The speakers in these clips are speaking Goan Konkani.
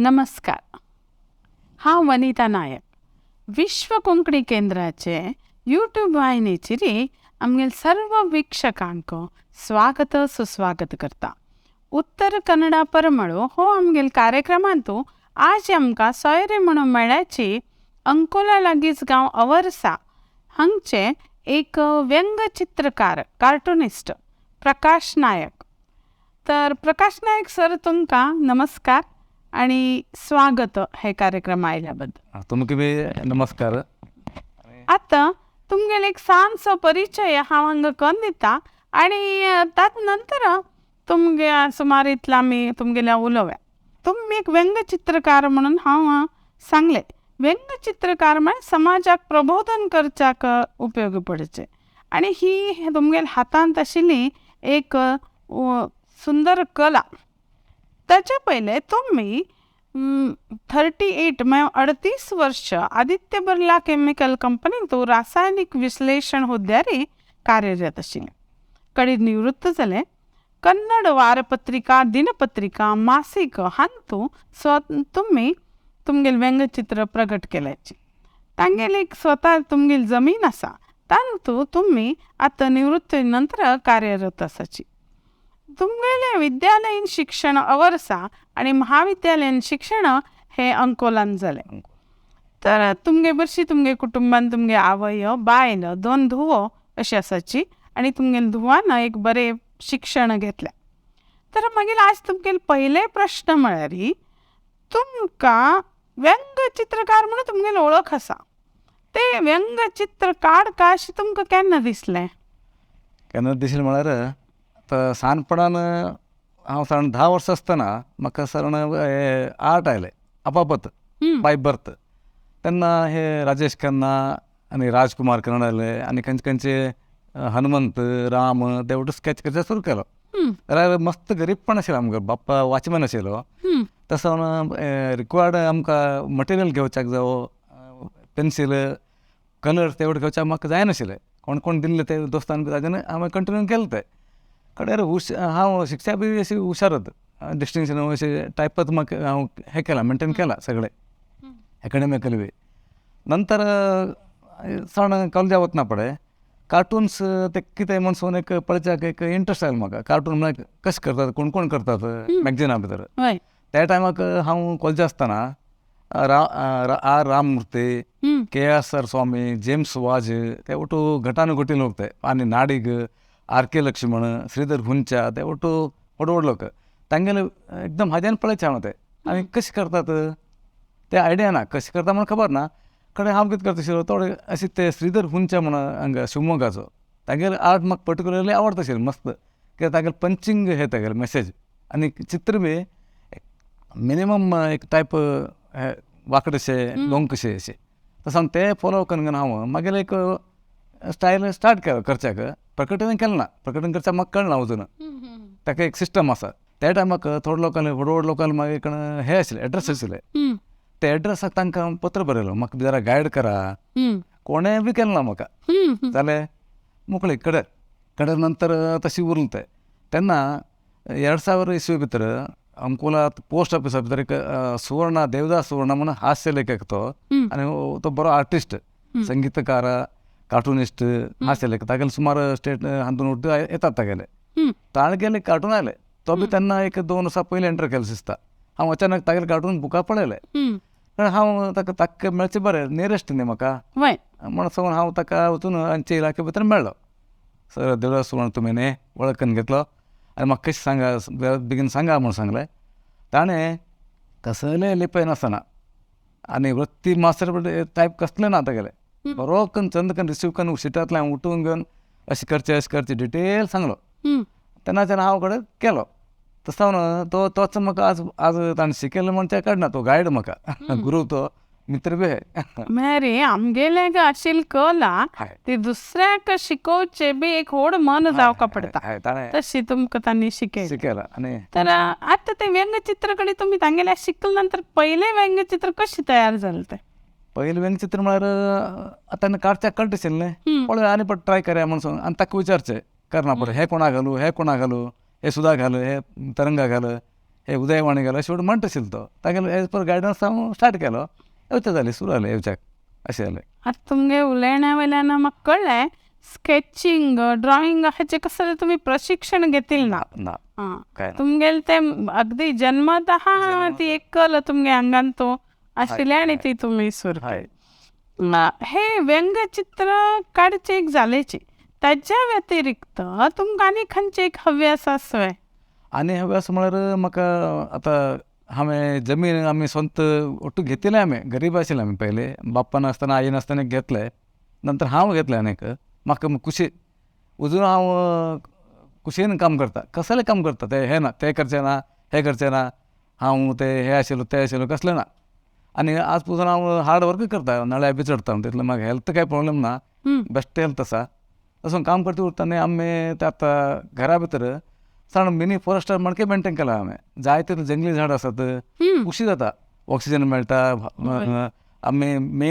नमस्कार, हांव वनिता नायक. विश्व कोंकणी केंद्राचे यूट्यूब वाहिनीचेर आमगेले सर्व वीक्षकांक स्वागत सुस्वागत करता. उत्तर कन्नडा परमळो हो आमगेले कार्यक्रमांतू आज आमकां सोयरे म्हणून मेळ्याची अंकोला लागींच गांव अवर्सा हांगचे एक व्यंगचित्रकार, कार्टुनिस्ट प्रकाश नायक. तर प्रकाश नायक सर, तुमकां नमस्कार आणि स्वागत हे कार्यक्रम आयल्या बद्दल. तुमकां बी नमस्कार. आतां तुमगेलो एक ल्हानसो परिचय हांव हांगा करून दिता आनी तात नंतर तुमगे सुमार इतलो आमी तुमगेल्या उलोवया. तुमी एक व्यंगचित्रकार म्हणून हांव सांगलें. व्यंगचित्रकार म्हळ्यार समाजाक प्रबोधन करच्याक उपयोगी पडचें आनी ही तुमगेल्या हातांत आशिल्ली एक सुंदर कला. ताच्या पयलें तुमी 38 म्हळ्यार 38 वर्ष आदित्य बिर्ला केमिकल कंपनींत रासायनीक विश्लेशण हुद्द्यार कार्यरत आशिल्ले. कडे निवृत्त जाले. कन्नड वारपत्रिका, दिनपत्रिका, मासिक हांतू स्व तुमी तुमगेलें व्यंगचित्र प्रगट केल्याची. तांगेली एक स्वता तुमगेली जमीन आसा, तांतू तुमी आतां निवृत्ती नंतर कार्यरत आसाची. तुमगेलें विद्यालयीन शिक्षण अवर्सा आनी महाविद्यालयीन शिक्षण हें अंकोलान जालें. तर तुमगे बरशी तुमगे कुटुंबान तुमगे आवय, बायल, दोन धुवो अशी आसाची आनी तुमगेले धुवान एक बरें शिक्षण घेतलें. तर मागीर आज तुमगेले पयले प्रश्न म्हळ्यार, तुमकां व्यंगचित्रकार म्हणून तुमगेली वळख आसा, ते व्यंगचित्र काडका अशें तुमकां केन्ना दिसलें? केन्ना दिसलें म्हळ्यार, आतां ल्हानपणान हांव साधारण 10 वर्सां आसतना म्हाका साधारण आर्ट आयलें आपापत, बाय बर्थ. तेन्ना हे राजेश खन्ना आनी राजकुमार कन्नडाले आनी खंयचे खंयचे हनुमंत, राम ते वटून स्कॅच करचें सुरू केलो. जाल्यार मस्त गरीबपण आशिल्लें आमकां, बाप्पा वॉचमॅन आशिल्लो. तसो रिक्वायर्ड आमकां मटेरियल घेवच्याक जावं पेन्सील, कलर ते वटेन घेवच्याक म्हाका जायनाशिल्लें. कोण कोण दिल्ले ते दोस्तान बी ताज्यान हांवें कंटिन्यू केलें तें. कडेर हांव शिक्षा बी अशी हुशारत, डिस्टिंक्शन अशें टायपच म्हाका हांव हें केलां, मेनटेन केलां सगळें एकाडेमिकली बी. नंतर साण कॉलेजा वतना पळय कार्टुन्स ते कितें म्हण एक पळोवच्याक एक इंट्रस्ट आयलो म्हाका. कार्टून म्हळ्यार कशें करतात, कोण कोण करतात मॅगजिना भितर. त्या टायमाक हांव कॉलेजा आसतना R Ramamurthy, K S R Swamy, James Vaz ते ಒಟ್ಟು ಘಟಾನುಘಟಿ लोक ते, आनी नाडीग, आर के लक्ष्मण, श्रीधर हुंचा ते ಒಟ್ಟು व्हड व्हड लोक. तांगेले एकदम हाज्यान पळयचे हांव ते आनी कशें करतात ते आयडिया ना, कशें करता म्हण खबर ना. कडेन हांव कितें करता आशिल्लो, थोडे अशें ते श्रीधर हुंचा म्हण हांगा शिवमोगाचो, तागेले आर्ट म्हाका पर्टिकुलरली आवडटा आशिल्लें मस्त. कित्याक तागेलें पंचींग हें तागेलें मॅसेज आनी चित्र बी मिनिमम एक टायप हे वांकडेशें, लोंग कशें अशें. तसो हांव ते फोलो करून हांव मागीर एक स्टायल स्टार्ट केलो करच्याक. प्रकटन केलें ना, प्रकटन करच्याक म्हाका कळना अजून, ताका एक सिस्टम आसा. त्या टायमाक थोडे लोकांले, व्हड व्हड लोकांले मागीर हे आशिल्ले, एड्रेस आशिल्ले. ते एड्रेसाक तांकां हांव पत्र बरयलो, म्हाका जरा गायड करा. कोणें बी केलें ना म्हाका. जालें मोकळी कडेर कडेर. नंतर तशी उरलें तें. तेन्ना 2000 इसवी भितर अंकोला पोस्ट ऑफिसा भितर एक सुवर्ण, देवदास सुवर्ण म्हणून हास्य लेखक तो, आनी तो बरो आर्टिस्ट, संगीतकार, कार्टुनिस्ट, हास्य लेखक. तागेले सुमार स्टेट हातून येतात तागेले. तागेले कार्टून आयले, तो बी तेन्ना एक 2 वर्सां पयलीं एंटर केलें दिसता. हांव अचानक तागेले कार्टून बुकां पळयले. कारण हांव ताका ताका मेळचें बरें, नियरेस्ट न्ही म्हाका म्हणून सांगून हांव ताका वचून आमच्या इलाके भितर मेळ्ळो. सर देवदास सुवर्ण तुमी न्ही, वळखून घेतलो आनी म्हाका कशें सांगा, बेगीन सांगा म्हूण सांगलें. ताणें कसलें लिपयनासतना आनी वृत्ती मास्तर टायप कसलें ना तागेलें, बरो करून चंद करून रिसीव करून सिटांतल्यान उठून घेवन अशें करचें अशें करचें डिटेल सांगलो. तेन्नाच्यान हांव कडेन केलो. तसो जावन तो तोच म्हाका आज आज ताणें शिकयलें म्हण तें काडना, तो गायड म्हाका, गुरू तो, मित्र बी. मरे आमगेले आशिल्ली कला ती दुसऱ्याक शिकोवचे बी एक व्हड मन जावका पडटा, तशी तुमकां तांणी शिकयलें. शिकयलां. आनी तर आतां तें व्यंगचित्र कडेन तुमी तांगेलें शिकले नंतर पयलें व्यंगचित्र कशें तयार जालें तें? पयलें व्यंगचित्र म्हळ्यार आतां काडच्याक कळटा आशिल्लें न्ही, पळय आनी परत ट्राय करया म्हण सांगून आनी ताका विचारचें करना पडलें, हें कोणा घालूं, हें कोणा घालूं, हें सुद्दां घाल, हें तरंगा घाल, हे उदयवाणी गेलो शेवट म्हणटा आशिल्लो तो तागेलो एज पर गायडन्स हांव स्टार्ट केलो येवचें जालें सुरू जालें येवच्याक अशें जालें. आतां तुमगे उलयण्या वयल्यान म्हाका कळ्ळें स्केचिंग ड्रॉइंग हाचें कसलें तुमी प्रशिक्षण घेतिल्लें ना? ना आं काय ना. तुमगेलें तें अगदी जन्मतः ती एक कला तुमगे आंगान तो आशिल्लें आनी ती तुमी सुरू हय. हे व्यंगचित्र काडचें एक जालेंची, ताच्या व्यतिरिक्त तुमकां आनी खंयचें एक हव्यास आसा? आनी हव्यास म्हळ्यार म्हाका आतां हांवें जमीन आमी स्वंत ಒಟ್ಟು घेतिल्लें आमी गरीब आशिल्ले आमी पयले बाप्पा नासतना आई नासतना घेतले नंतर हांव घेतलें आनीक म्हाका खुशी अजून हांव खुशयेन काम करता कसलें काम करता तें हें ना तें करचें ना हें करचें ना हांव तें हें आशिल्लो तें आशिल्लो कसलें ना आनी आज पसून हांव हार्ड वर्क करता नळ्या बी चडटा तितलें म्हाका हेल्थ कांय प्रॉब्लम ना बेस्ट हेल्थ आसा तसो काम करता उरता आनी आमी ते आतां घरा भितर साण मिनी फॉरेस्टर मणके मेंटेन केला हांवें जायते जंगली झाड आसात खुशी जाता ऑक्सिजन मेळटा आमी मे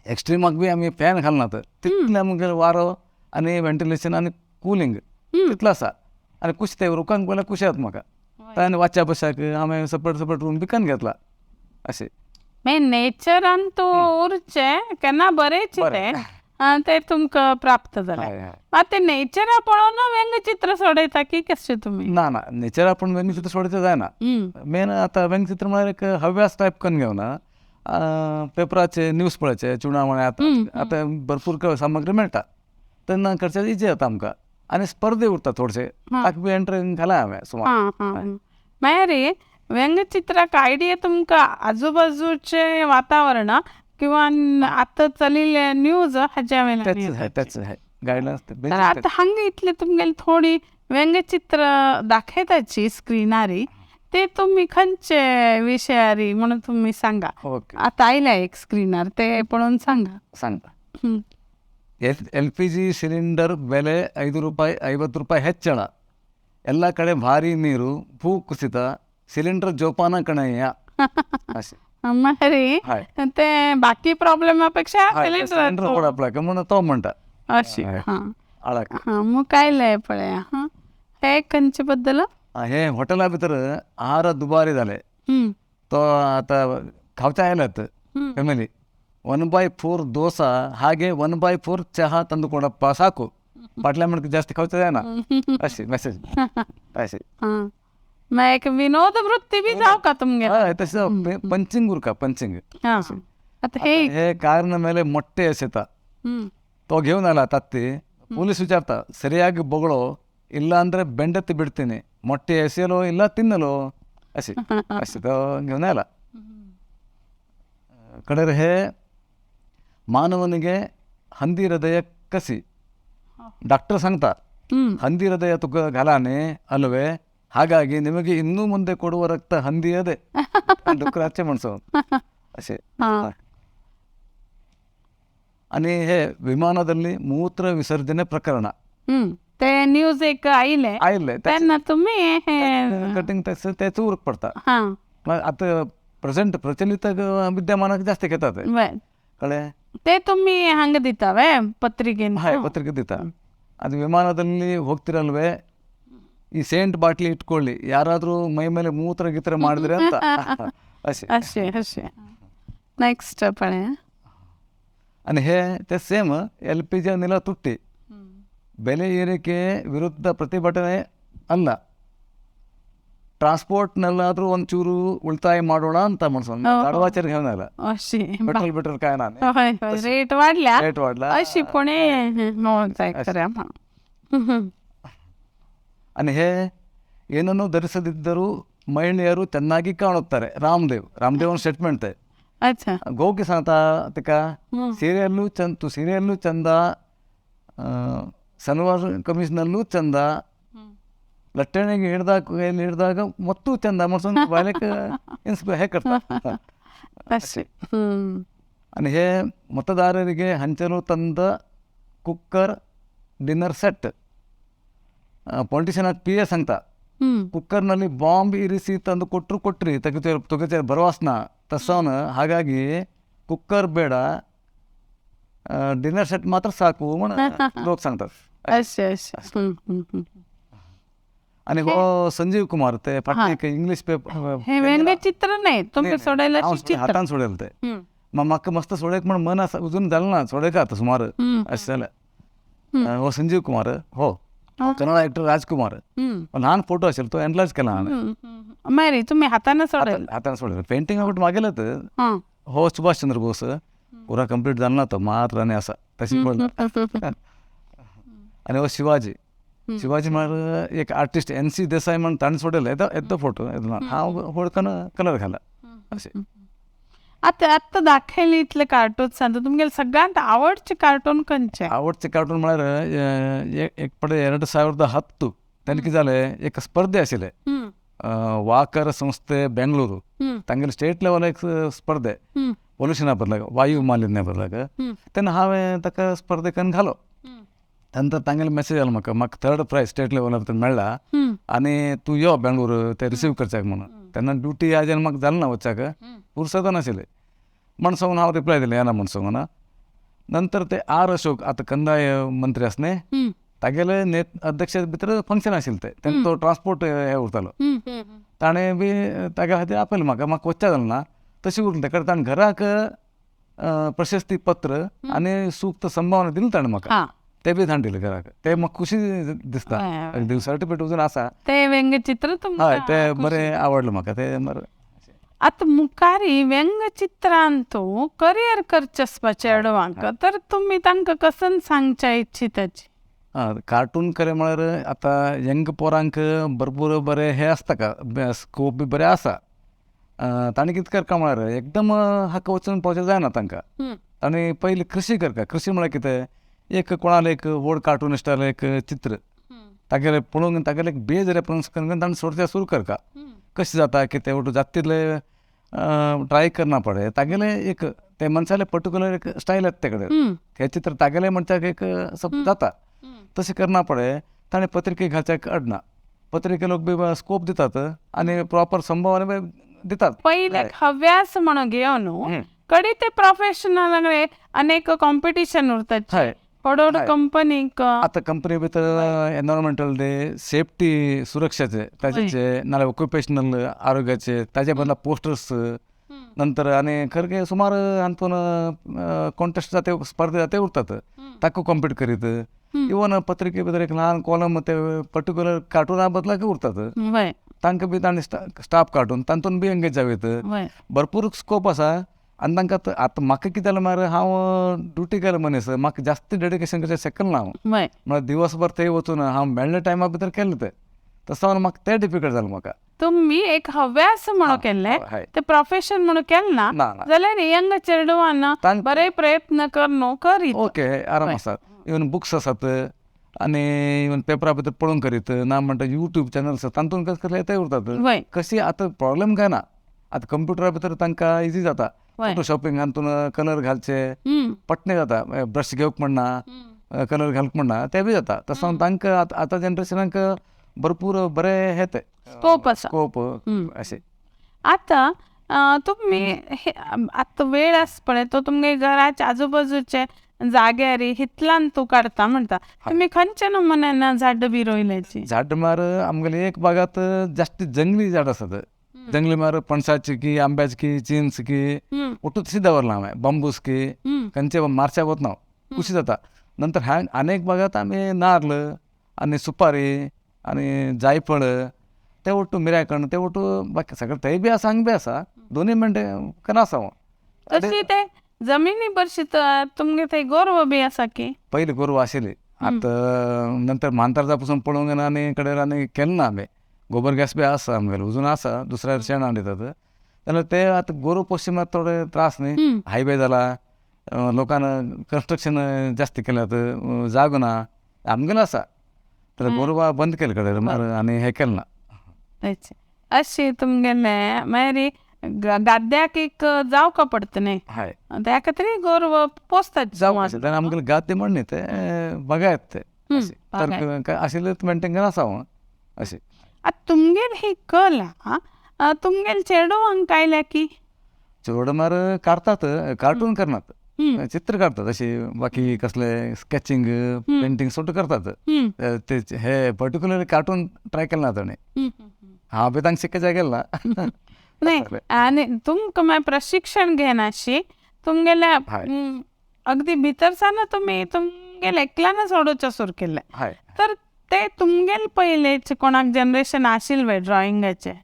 एक्स्ट्रिमाक बी आमी फॅन घालनात तितलें आमगेलें वारो आनी वेंटिलेशन आनी कुलींग तितलो आसा आनी खुशी ते रुखांक पळयल्यार खुशी जाता म्हाका आनी वाच्या बशाक हांवें सेपरेट सेपरेट रूम विकन घेतला अशें. मागीर नेचरान तूं उरचें केन्ना बरें चितें ते तुमकां प्राप्त जालें. मात ते नेचरा पळोवन व्यंगचित्र सोडयता की कशें तुमी? ना ना नेचरा पळोवन व्यंगचित्र सोडयता जायना. मेन आतां व्यंगचित्र म्हळ्यार एक हव्यास टायप करून घेवना पेपराचे न्यूज पळोवचे चुनावणे आतां आतां भरपूर सामग्री मेळटा तेन्ना करचें इजी जाता आमकां आनी स्पर्धे उरता थोडशे ताका बी एंट्री घाला हांवें सुमार. मागीर व्यंगचित्राक आयडिया तुमकां आजूबाजूचे वातावरण किंवा आतां चलिल्ले न्यूज हाज्या वयल्यान तेच गायडन्स. तर आतां हांगा इतले तुमगेली थोडी व्यंगचित्र दाखयताची स्क्रिनारी ते तुमी खंयचे विशयारी म्हणून तुमी सांगा. आतां आयल्या एक स्क्रिनार ते पळोवन सांगा. सांगता. LPG cylinder ಬೆಲೆ 5 ರೂಪಾಯಿ 50 ರೂಪಾಯಿ ಹೆಚ್ಚಳ, ಎಲ್ಲ ಕಡೆ ಭಾರಿ ನೀರು, ಭೂ ಕುಸಿತ, ಸಿಲಿಂಡರ್ ಜೋಪಾನ ಕಣಯ್ಯ. अशें. मागीर ते बाकी प्रॉब्लेमा पेक्षा सिलिंडर पडप म्हणून तो म्हणटा अशें. आळाक. हां मुखार आयलें पळया. हां हे खंयचे बद्दल? हे हॉटेला भितर आहार दुबारी जाले तो आतां खावचे आयल्यात फॅमिली 1/4 ದೋಸೆ ಹಾಗೆ 1/4 ಚಹಾ ತಂದು ಕೊಡಪ್ಪ ಸಾಕು, ಬಾಟ್ಲೆ ಮಣಕ್ಕೆ ಜಾಸ್ತಿ खावचें ना अशी मेसेज अशी. हां मागीर एक विनोद वृत्ती बी जावं का तुमगे? हय तशें पंचिंग उरका पंचिंग. हां आतां हे हे ಕಾರಿನ ಮೇಲೆ ಮೊಟ್ಟೆ ಎಸೆತ तो घेऊन आला तात्ती ಪೊಲೀಸ್ ವಿಚಾರ್ತಾ ಸರಿಯಾಗಿ ಬೊಗಳೋ ಇಲ್ಲ ಅಂದ್ರೆ ಬೆಂಡೆತ್ತಿ ಬಿಡ್ತೀನಿ, ಮೊಟ್ಟೆ ಎಸೆಯಲೋ ಇಲ್ಲ ತಿನ್ನಲೋ अशी अशी तो घेऊन आला. ಕಡೆರ್ ಹೇ ಮಾನವನಿಗೆ ಹಂದಿ ಹೃದಯ ಕಸಿ ಡಾಕ್ಟರ್ सांगता ಹಂದಿ ಹೃದಯ ತುಕ घालाने ಅಲ್ವೇ, ಹಾಗಾಗಿ ನಿಮಗೆ ಇನ್ನೂ ಮುಂದೆ ಕೊಡುವ ರಕ್ತ ಹಂದಿಯದೇ डुकराचे म्हणसो असे. आणि हे ವಿಮಾನದಲ್ಲಿ ಮೂತ್ರ ವಿಸರ್ಜನೆ ಪ್ರಕರಣ ते न्यूज एक आयले आयले तेन्ना तुमी कटिंग त्याचं उरक पडता. आता प्रेझेंट प्रचलित विद्यमानाक जास्ती घेतात कळ्ळें. ते तुम्ही हांगा दिता वे ಪತ್ರಿಕೆन? ಹಾಯ್ ಪತ್ರಿಕೆ ದಿता. ಅದು ವಿಮಾನದಲ್ಲಿ ಹೋಗ್ತಿರಲ್ವೇ ಈ ಸೇಂಟ್ ಬಾಟ್ಲಿ ಇಟ್ಕೊಳ್ಳಿ, ಯಾರಾದರೂ ಮೈ ಮೇಲೆ ಮೂತ್ರ ಗೀತ್ರ ಮಾಡಿದ್ರೆ ಅಂತ अशें. अशें अशें. ನೆಕ್ಸ್ಟ್ ಪळया. आणि हे ते ಸೇಮ್ LPG ಅನಿಲ ತುಟ್ಟಿ ಬೆಲೆ ಏರಿಕೆ ವಿರುದ್ಧ ಪ್ರತಿಭಟನೆ ಅಲ್ಲ, ಟ್ರಾನ್ಸ್ಪೋರ್ಟ್ನಲ್ಲಾದರೂ ಒಂಚೂರು ಉಳಿತಾಯ ಮಾಡೋಣ ಅಂತ म्हणसोन गाडवाचेर घेवन आयला. अशी पेट्रोल बिट्रोल काय ना हय हय रेट वाडल्या रेट वाडला अशी कोणी खरें. आणि हे ಏನನ್ನು ಧರಿಸದಿದ್ದರೂ ಮಹಿಳೆಯರು ಚೆನ್ನಾಗಿ ಕಾಣುತ್ತಾರೆ ರಾಮದೇವ್. ರಾಮದೇವ್ ಒಂದು ಸ್ಟೇಟ್ಮೆಂಟ್. अच्छा. ಗೋಕಿ सांगता तिका ಸೀರೆಯಲ್ಲೂ ಚಂದ, ಸೀರೆಯಲ್ಲೂ ಚಂದ, ಸಲ್ವಾರ್ ಕಮೀಸ್ನಲ್ಲೂ ಚಂದ, ಲಟ್ಟಣಿಗೆ ಹಿಡ್ದಾಗ ಕೈಯಲ್ಲಿ ಹಿಡಿದಾಗ ಮತ್ತೂ ಚಂದ म्हणसून बायलेक इन्स्पायर हे करता. ಅಷ್ಟೇ. आणि हे ಮತದಾರರಿಗೆ ಹಂಚಲು ತಂದ cooker dinner set politician PA सांगता ಕುಕ್ಕರ್ನಲ್ಲಿ ಬಾಂಬ್ ಇರಿಸಿ ತಂದು ಕೊಟ್ಟರು ಕೊಟ್ರಿ ತೆಗಿತೀರ ತೆಗಿತೀರ ಭರವಸನ ತಸ್ಸವನ, ಹಾಗಾಗಿ ಕುಕ್ಕರ್ ಬೇಡ ಡಿನ್ನರ್ ಸೆಟ್ ಮಾತ್ರ ಸಾಕು म्हणून लोक सांगतात. अशें अशें. आनी हो संजीव कुमार ते फाटले एक इंग्लीश पेपर. हे व्यंगचित्र नाही, तुमकां सोडयला चित्र? हातान सोडयलें तें. म्हाका मस्त सोडयक म्हण मन आसा, अजून जालें ना, सोडयका आतां सुमार अशें जालें. हो संजीव कुमार, हो कन्नडा एक्टर राजकुमार, ल्हान फोटो आशिल्लो तो एनलार्ज केला हांवें. मागीर तुमी हातान सोडयलें? हातान सोडयलें, पेंटिंग आवट मागेलें. हो सुभाष चंद्र बोस पुरा कंप्लीट जालें ना, तो मात्र आनी आसा तशें पडला. आनी हो शिवाजी, शिवाजी म्हळ्यार एक आर्टिस्ट एन.सी. देसाई म्हण ताणें सोडयलें येदो फोटो, हांव व्हड कलर घाला अशें. आतां आत्तां दाखयले इतले कार्टून सांगता, तुमगेले सगळ्यांत आवडचे कार्टून खंयचे? आवडचे कार्टून म्हळ्यार एक पडे 2010 तेन्ना कितें जालें, एक स्पर्धे आशिल्ले वाकर संस्थे बेंगळुरू, तांगेले स्टेट लेवल एक स्पर्धे पोल्युशना बदलाक, वायू मालिन्या बदलाक. तेन्ना हांवें ताका स्पर्धेक घालो. नंतर तांगेले मेसेज आयलो म्हाका, म्हाका थर्ड प्रायज स्टेट लेवला भितर मेळ्ळा आनी तूं यो बेंगळूर ते रिसीव करच्याक म्हणून. तेन्ना ड्युटी आयज म्हाका जालें ना वचच्याक, पुरसत नाशिल्लें म्हण सांगून हांव रिप्लाय दिलें येना म्हण सांगून. नंतर ते आर अशोक आतां कंदाय मंत्री आसा न्ही, तागेले अध्यक्ष भितर फंक्शन आशिल्लें तें, तेन्ना तो ट्रान्सपोर्ट हें उरतालो, ताणें बी तागे खातीर आपयलें म्हाका, म्हाका वचचें जालें ना तशें उरलें. ताका ताणें घराक प्रशस्ती पत्र आनी सूक्त संभावना दिली ताणें म्हाका, ते बी ताणें दिलें घराक, ते म्हाका खुशी दिसता. सर्टिफिकेट अजून आसा ते व्यंगचित्र. हय, ते बरें आवडलें म्हाका ते बरें. आतां मुखारी व्यंगचित्रांत करियर करचें आसपा चेडवांक, तर तुमी तांकां कसन सांगच्या इच्छिताची? आं, कार्टून खरें म्हळ्यार आतां यंग पोरांक भरपूर बरें हें आसता का स्कोप बी बरें आसा. ताणें कितें करता म्हळ्यार एकदम हाका वचून पावचें जायना तांकां, ताणें पयलीं कृशी करता. कृशी म्हळ्यार कितें, एक कोणालें एक व्हड कार्टुनिस्टालें एक चित्र तागेलें पळोवन तागेलें एक बेज रेफरन्स करून ताणें सोडचें सुरू करता. कशें जाता कितें वटून जाता तितलें ट्राय करना पडे, तागेलें एक ते मनशालें पर्टिकुलर एक स्टायल येता ते कडेन, हें चित्र तागेलें म्हणच्याक एक जाता तशें करना पडे. ताणें पत्रिके घालच्याक अडना, पत्रिके लोक बी स्कोप दितात आनी प्रॉपर संभावना बी दितात. पयलें हव्यास म्हणून घेवन कडे ते प्रोफेशनल अनेक कॉम्पिटिशन उरता. हय, व्हड व्हड कंपनीक आतां कंपनी भितर एनवायरमेंटल डे, सेफ्टी सुरक्षाचे ताजेचे, नाल्यार ऑक्युपेशनल आरोग्याचे ताजे बदला पोस्टर्स, नंतर आनी खरें सुमार हातून कॉन्टेस्ट जाते, स्पर्धा जाते उरतात, ताका कॉम्पीट करीत. इवन पत्रिके भितर एक ल्हान कॉलम ते पर्टिकुलर कार्टुना बदलाक उरतात, तांकां बी ताणें स्टाफ काडून तातूंत बी एंगेज जावं. भरपूर स्कोप आसा. आनी तांकां आतां म्हाका कितें जालें म्हळ्यार हांव ड्युटी केलो मनीस, म्हाका जास्त डेडिकेशन करचें शकलें ना हांव, म्हळ्यार दिवसभर थंय वचून हांव मेळ्ळे टायमा भितर केलें तें, तसो म्हाका तें डिफिकल्ट जालें म्हाका. तुमी एक हव्यास म्हणून केल्लें तें प्रोफेशन म्हणून केलें ना जाल्यार यंग चेडवान बरे प्रयत्न करून करीत. ओके, आराम आसा. इवन बुक्स आसात आनी इवन पेपरा भितर पळोवन करीत ना म्हणटा यूट्यूब चॅनल आसा तातूंत कशें कसलें ते उरतात. कशी आतां प्रॉब्लेम काय ना, आतां कंप्युटरा भितर तांकां इजी जाता, फोटोशॉपिंग हातून कलर घालचे पटणे जाता, ब्रश घेवंक म्हणना, कलर घालूंक म्हणना, ते बी जाता. तसो तांकां आतां जनरेशनाक भरपूर बरें हे ते स्कोप आसा, स्कोप अशें. आतां तुमी आतां वेळ आसा पळय तो तुमगे घराच्या आजूबाजूचे जाग्यार हितलान तूं काडता म्हणटा, तुमी खंयच्या नमुन्यान झाड बी रोयल्याची? झाड म्हळ्यार आमगेले एक भागांत जास्त जंगली झाड आसात. जंगली म्हळ्यार पणसाची की, आंब्याची की, चिंच की, ಒಟ್ಟು तशी दवरला हांवें, बांबूस की, खंयचे मार्चा वतना खुशी जाता. नंतर ह्या अनेक भागांत आमी नार्ल आनी सुपारी आनी जायफळ ते ಒಟ್ಟು मिऱ्याकण ते ಒಟ್ಟು बाकी सगळें थंय बी आसा, हांगा बी आसा, दोनूय म्हणटे कन आसा हांव. तशी ते जमिनी बरशी तुमगे थंय गोरवां बी आसा की? पयलीं गोरवां आशिल्लीं, आतां नंतर म्हांतार पसून पळोवंक ना आनी कडेन आनी केलें ना आमी. गोबर गॅस बी आसा आमगेलो, अजून आसा, दुसऱ्या शेण हाडटात. जाल्यार ते आतां गोरवां पोसचे मात थोडे त्रास न्ही, हायवे जाला, लोकांना कन्स्ट्रक्शन जास्त केल्यात, जागो ना आमगेलो आसा, तर गोरवां बंद केले कडेन आनी हें केलें ना. अशें तुमगेलें मागीर गाद्याक एक जावका पडटा न्ही, त्या खातीर गोरवां पोसतात. जावं जाल्यार आमगेले गाद्य म्हण न्ही ते बागायत ते तर आशिल्लें मेंटेन आसा हांव अशें. आतां तुमगेल ही कला तुमगेल चेडवांक आयल्या की? चेडवां म्हळ्यार काडटात, कार्टून करनात, चित्र काडतात अशी, बाकी कसले स्केचिंग पेंटिंग सुद्दां करतात. ते हे पर्टिक्युलरली कार्टून ट्राय केलं ना ताणें, हांव बी तांकां शिकच्या गेल ना. नाही, आनी तुमकां मागीर प्रशिक्षण घेनाशी तुमगेल्या अगदी भितरसान तुमी तुमगेले एकल्यान सोडोवचें सुरू केलें. तर ते तुमगेले पयलेचे कोणाक जनरेशन आशिल्लें ड्रॉइंगाचें?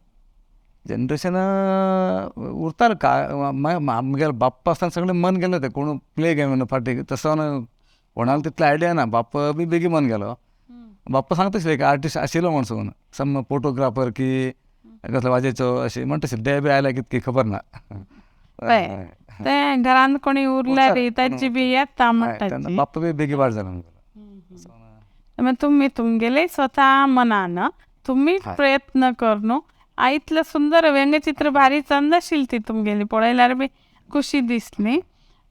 जनरेशन उरतालें का आमगेले बाप्पा आसतना सगळें मन गेलें तें, कोण प्ले गेम फाटीं तसो कोणाक तितली आयडिया ना. बाप्पा बी बेगीन मन गेलो. बाप्पा सांगता आशिल्ले एक आर्टिस्ट आशिल्लो म्हण सगून, सम फोटोग्राफर की कसलो वाजेचो अशें म्हणटा आशिल्ले. ते बी आयल्या कितकी खबर ना. ते घरांत कोणी उरल्यार ताची बी येता म्हणटा. बाप्पा बी बेगीन वाड जालो. तुमी तुमगेले स्वता मनान तुमी प्रयत्न करून इतलें सुंदर व्यंगचित्र भारी चंद आशिल्ली ती तुमगेली, पळयल्यार बी खुशी दिसली.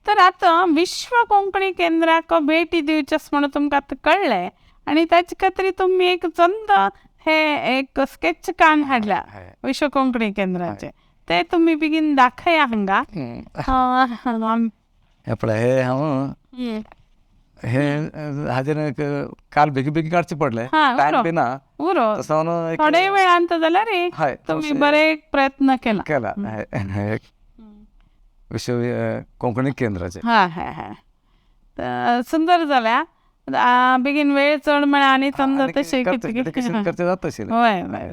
तर आतां विश्व कोंकणी केंद्राक भेटी दिवचें म्हणून तुमकां आतां कळ्ळें आनी ताचे खातीर तुमी एक चंद हे एक स्केच काडून हाडल्या विश्व कोंकणी केंद्राचे, ते तुमी बेगीन दाखया हांगा. हे पळय, हे हांव हे हाजेर काल बेगीन बेगीन काडचें पडलें, टायम बी ना, थोडे वेळान जाल्यार तुमी बरे प्रयत्न केला केला विश्व कोंकणी केंद्राचे. हा हा हा, सुंदर जाल्या. बेगीन वेळ चड म्हळ्यार आनी समजा तशें कितें हय हय,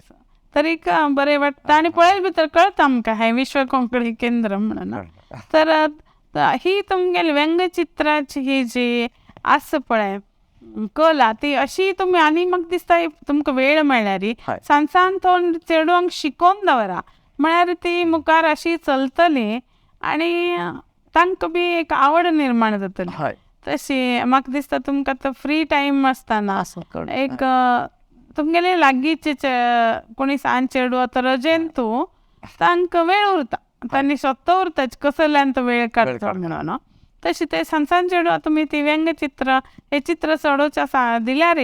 तरी बरें वाटता आनी पळयले भितर कळटा आमकां हें विश्व कोंकणी केंद्र म्हणून. तर ही तुमगेली व्यंगचित्राची ही जी आसा पळय कला, ती अशी तुमी आनी म्हाका दिसता तुमकां वेळ मेळ्ळ्यार सान सान थोड चेडवांक शिकोवन दवरा, म्हळ्यार ती मुखार अशी चलतली आनी तांकां बी एक आवड निर्माण जातली. तशी म्हाका दिसता तुमकां आतां फ्री टायम आसतना एक तुमगेले लागींचे कोणी सान चेडूं आतां रजेन तूं तांकां वेळ उरता, तांणी स्वता उरता कसल्यान तो वेळ काडचो म्हणून. तशें ते सान सान चेडवां तुमी ती व्यंगचित्र हे चित्र चडोवचें दिल्यार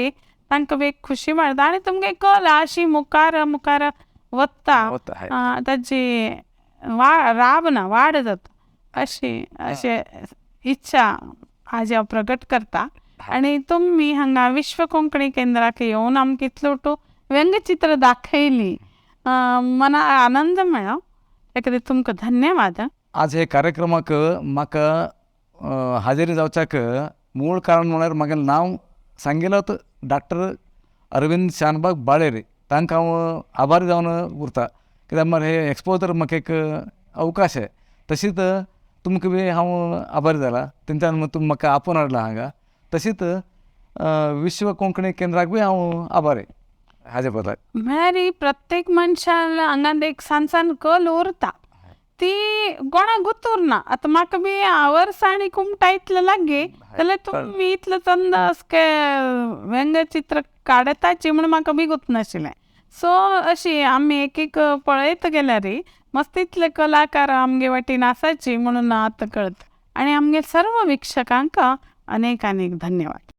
तांकां बी एक खुशी मेळटा आनी तुमगे कला अशी मुखार मुखार वता, ताची राबना वाड जाता अशी अशें इच्छा आज हांव प्रगट करता. आनी तुमी हांगा विश्व कोंकणी केंद्राक येवन आमकां इतलो व्यंगचित्र दाखयली, मना आनंद मेळ्ळो, ते खातीर तुमकां धन्यवाद. आज हे कार्यक्रमाक म्हाका हाजेरी जावच्याक मूळ कारण म्हळ्यार म्हागेलें नांव सांगिल्लो डॉक्टर अरविंद शानबाग बाळेरी, तांकां हांव आभारी जावन उरता. कित्याक म्हळ्यार हे एक्सपोजर म्हाका एक अवकाश आहे. तशीच तुमकां बी हांव आभारी जाला, तेंच्यान तुमी म्हाका आपोवन हाडला हांगा. तशीच विश्व कोंकणी केंद्राक बी हांव आभारी हाजे बद्दल. म्हळ्यार प्रत्येक मनशान हांगा एक सान सान कल उरता, ती कोणाक गुत उरना. आतां म्हाका बी वर्सां आनी कुमटा इतलें लागीं जाल्यार तुमी इतलें चंद व्यंगचित्र काडटाची म्हूण म्हाका बी गुत नाशिल्लें. सो अशी आमी एक एक पळयत गेल्यार मस्त इतले कलाकार आमगे वाटेन आसाची म्हणून आतां कळटा. आनी आमगे सर्व वीक्षकांक अनेक अनेक धन्यवाद.